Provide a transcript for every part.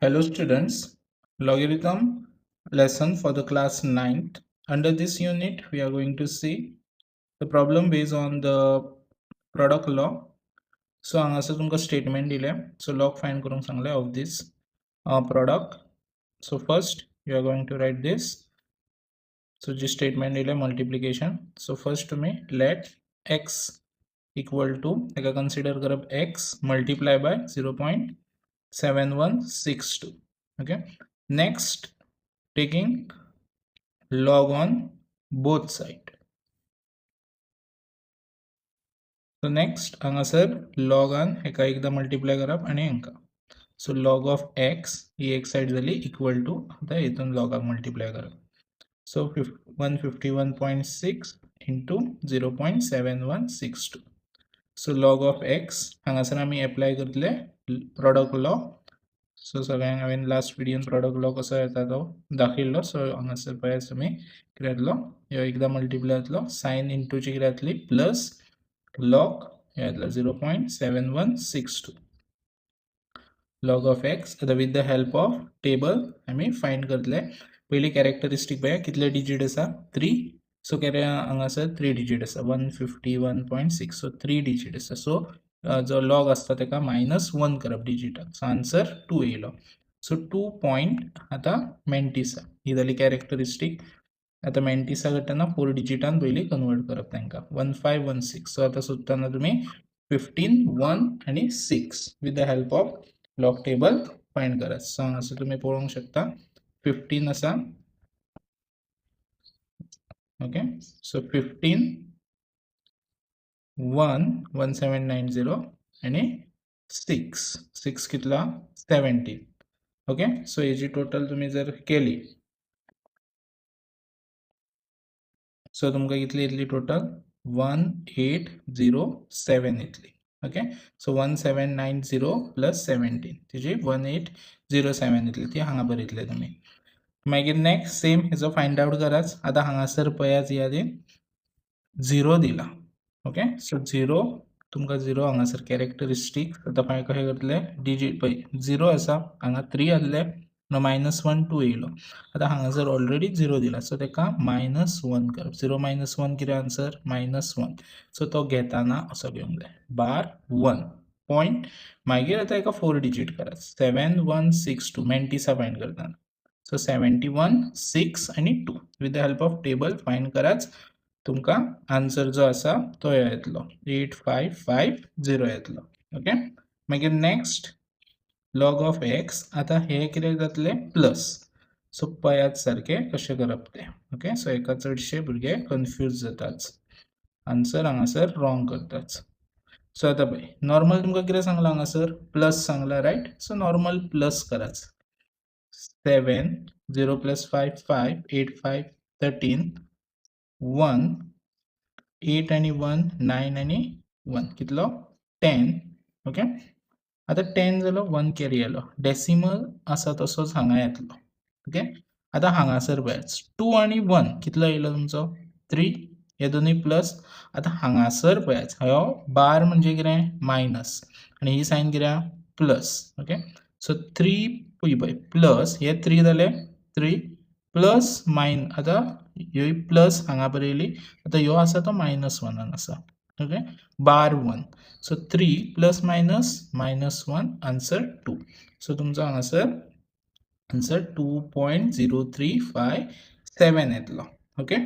Hello students, logarithm lesson for the class 9th. Under this unit, we are going to see the problem based on the product law. So हांगासर तुमकां statement दिलें. So log find करूंक सांगलें of this product. So first you are going to write this. So J statement दिलें, multiplication. So first तुमी late x equal two हेका consider करप x multiply by 0.7162. Okay, next, taking log on both side. So next हांगासर लॉगान हेका एकदां multiply करप आनी हेंका. So log of x ही एक सायड जाली, इक्वल टू आतां हितून लॉगाक मल्टिप्लाय करप. So 151.6 into 0.7162. So log of x, हांगासर आमी एप्लाय करतले प्रोडक्ट लॉ. सो सगळ्यांक हांवें लास्ट व्हिडियोन प्रोडक्ट लॉ कसो येता तो दाखयल्लो. सो हांगासर पळयात तुमी कितें जातलो. ह्यो एकदां मल्टिप्लाय जातलो, सायन इंटूची कितें जातली, प्लस लॉग हे येतलो 0.7162 log of x. आतां with the help of table आमी फायंड करतले. पयली कॅरेक्टरिस्टीक पळया, कितले डिजीट आसा? थ्री. सो कितें, हांगासर थ्री डिजीट आसा, 151.6. So three digit आसा. सो जो लॉग आसता ताका मायनस वन करप डिजिटाक. सो आन्सर टू येयलो. सो टू पॉयंट आतां मेंटिसा ही जाली कॅरेक्टरिस्टीक. आतां मेंटिसा करतना फोर डिजिटान पयलीं कन्वर्ट करप तांकां, 1516. सो आतां सोदतना तुमी 15, वन आनी six with the help of log table find करात. सो हांगासर तुमी पळोवंक शकता, 15 आसा. Okay, so 15, one, 1790 आनी सिक्स. सिक्स कितलो? 17. ओके, सो हेजी टोटल तुमी जर केली, सो तुमकां कितली येतली टोटल? 1807 येतली. Okay, so 1790 plus 17, तेजी 1807 येतली. ती हांगा बरयतले तुमी. मागीर नेक्स्ट सेम हेजो फायंड आवट करात. आतां हांगासर पळयात, यादीन झिरो दिला. ओके, सो झिरो तुमकां झिरो हांगासर कॅरेक्टरिस्टीक. आतां पळय कशें करतले. डिजीट पळय, झिरो आसा हांगा, थ्री आहले, मायनस वन टू येयलो. आतां हांगासर ऑलरेडी झिरो दिला, सो ताका मायनस वन करप. झिरो मायनस वन कितें आन्सर? Minus one. सो तो घेताना असो घेवंक जाय, बार वन पॉयंट. मागीर आतां हेका फोर डिजीट करात, 7162, मेंटिसा फायंड करतना. सो 71, सिक्स आनी two. With the help of table find करात, तुमकां आन्सर जो आसा तो येतलो, 8550 येतलो. ओके, मागीर नेक्स्ट लॉग ऑफ एक्स. आतां हे कितें जातलें? प्लस. सो पळयात सारकें कशें करप तें. ओके, सो हेका चडशे भुरगे कन्फ्यूज जातात, आन्सर हांगासर रॉंग करतात. सो आतां पळय, नॉर्मल तुमकां कितें सांगलां हांगासर? प्लस सांगलां, रायट? सो नॉर्मल प्लस करात. Seven, zero plus five five, eight five 13, one, eight आनी वन नायन आनी वन कितलो? 10. ओके, आतां 10 जालो, वन कॅरी आयलो, डेसिमल आसा तसोच हांगा येतलो. ओके, आतां हांगासर पळयात, टू आनी वन कितलो येयलो तुमचो? थ्री. हे दोनूय प्लस. आतां हांगासर पळयात, हो बार म्हणजे कितें? मायनस. आनी ही सायन कितें? प्लस. ओके, सो थ्री पळय, प्लस हे थ्री जाले, थ्री प्लस मायन. आतां ह्यो प्लस हांगा बरयली, आतां ह्यो आसा तो मायनस वनान आसा. Okay, bar one. So three plus minus minus one, answer two. So तुमचो हांगासर आन्सर 2.0357 येतलो. ओके,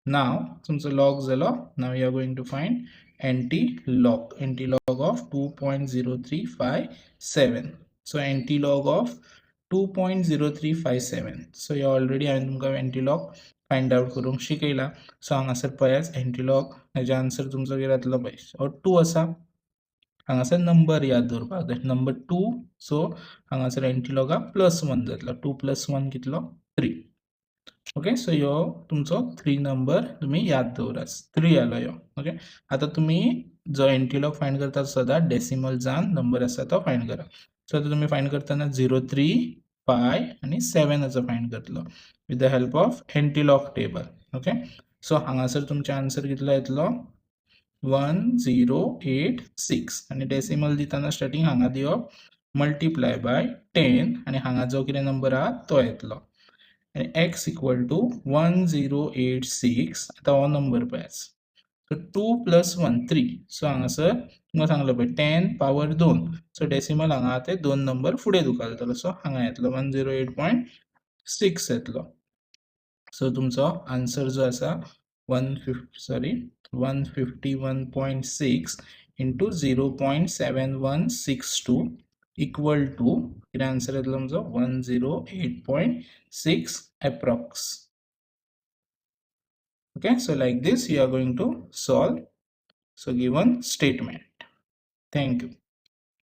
नाव तुमचो लॉग जालो. Now you are going to find anti log, anti log of 2.0357. So anti log of 2.0357. So hey already हांवें तुमकां anti log find out करूंक शिकयला. So हांगासर पळयात, एंटी लॉग हेजो आन्सर तुमचो कितें जातलो पळय. टू आसा हांगासर, नंबर याद दवरपाक जाय, नंबर टू. सो हांगासर एंटी लॉगाक प्लस वन जातलो. टू प्लस वन कितलो? थ्री. ओके, सो ह्यो तुमचो थ्री नंबर तुमी याद दवरात. थ्री आलो ह्यो. ओके, आतां तुमी जो एंटी लॉग फायंड करता, सदांच डेसिमलजान नंबर आसा तो फायंड करा. सो आतां तुमी फायंड करतना झिरो थ्री फाय आनी सेवनाचो फायंड करतलो with the help of anti log table. Okay, so हांगासर तुमचें आन्सर कितलो येतलो? 1086. आनी डेसिमल दितना स्टार्टींग हांगा दिवप. multiply by 10 आनी हांगा जो कितें नंबर आहा तो येतलो. आनी x equal to 1086. आतां हो नंबर पळयात. So 2 plus 1 3. सो हांगासर तुमकां सांगलें पळय 10 पावर 2. सो डेसिमल हांगा ते 2 नंबर फुडें धुकलतलो. सो हांगा येतलो 108.6 येतलो. सो तुमचो आन्सर जो आसा 151.6 into 0.7162 equal to कितें आन्सर येतलो तुमचो 108.6 approx. Okay, so like this you are going to solve so given statement. Thank you.